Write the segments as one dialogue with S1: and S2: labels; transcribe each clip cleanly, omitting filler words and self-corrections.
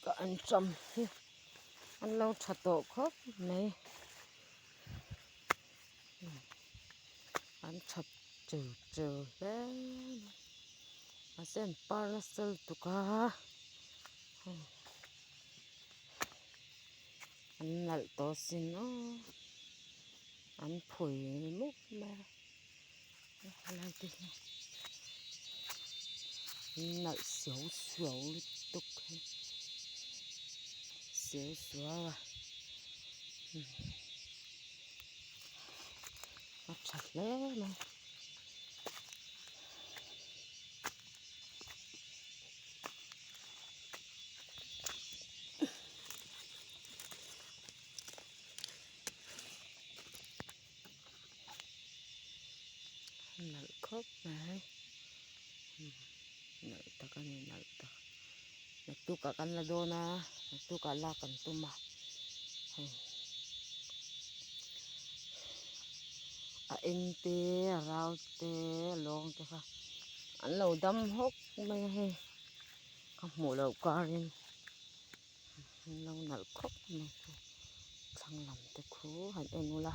S1: Ka anṭam hi an lo tha tawh khawp mai an tha cheu cheu hle mai mahse an par nasa lutuk a an nalh tawh asin aw an phui mup mai a. Helai te hi nalh suau suau lutuk hi siau suau a a tha hle mai. Nalh khawp mai nalh tak a ni nalh tak naktukah kan la dawn a naktukah lak kan tum a hei a eng te a rau te a lawng te kha an lo dam hawk mai a hei ka hmuh loh karin an lo nalh khawp mai thlang lam te khu han en ula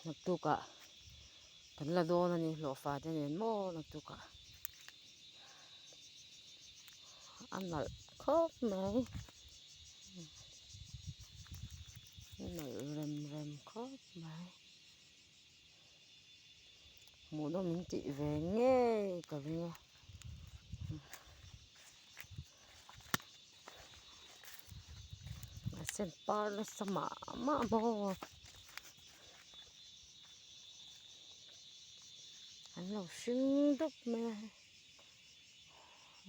S1: naktukah kan la dawn a ni hlawhfa te nen maw naktukah a nalh khawp mai a nalh rem rem khawp mai hmuhnawm in tih ve ngei ka ring a. A sen par nasa mah mah maw an lo hring dup mai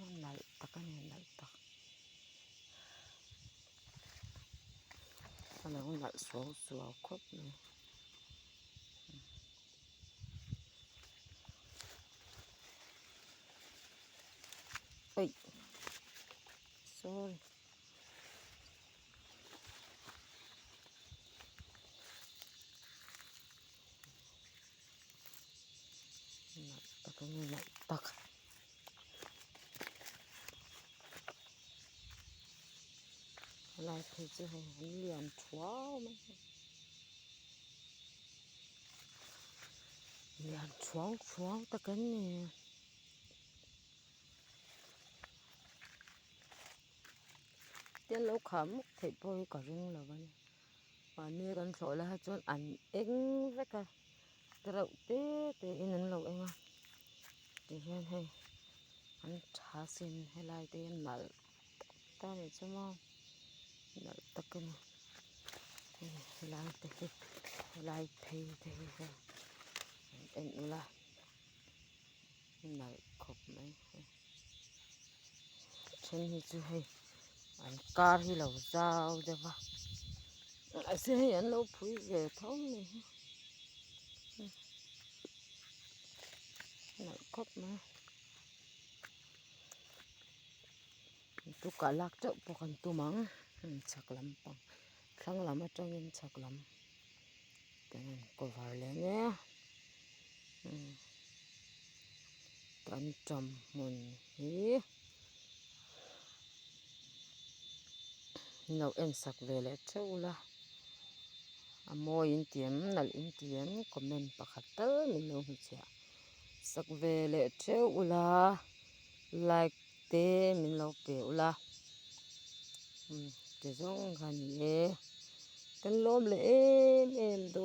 S1: a a nalh tak a ni nalh tak a lo nalh suau suau khawp mai. Oi sorry nalh tak a ni nalh tak helai phei chu hei an lian thuau mai a. Lian thuau thuau tak an ni. Te lo khah muk theih pawh hi ka ring lo a ni. Mahni kan thlawh lai hi chuan an eng vek a, te reuh te te in an lo eng a. Tihian hei an tha sin helai te hi nalh tak tak a nih chu maw nalh tak a ni. Hei helai te hi helai phei te hi hei an en ula nalh khawp mai hei then hi chu hei an kar hi lo zau deuh a mahse hei an lo phui ve tho mai hi nalh khawp mai tukah lak teuh pawh kan tum ang chhak lampang thlang lam atangin chhak lam kan han cover leh nia kan ṭam hmun hi an lo en sak ve leh theuh ula a mawi in ti em nalh in ti em comment pakhat tal min lo hmuchhiah sak ve leh theuh ula like te min lo pe ula ti zawng kha a ni e kan lawm leh em em dawn.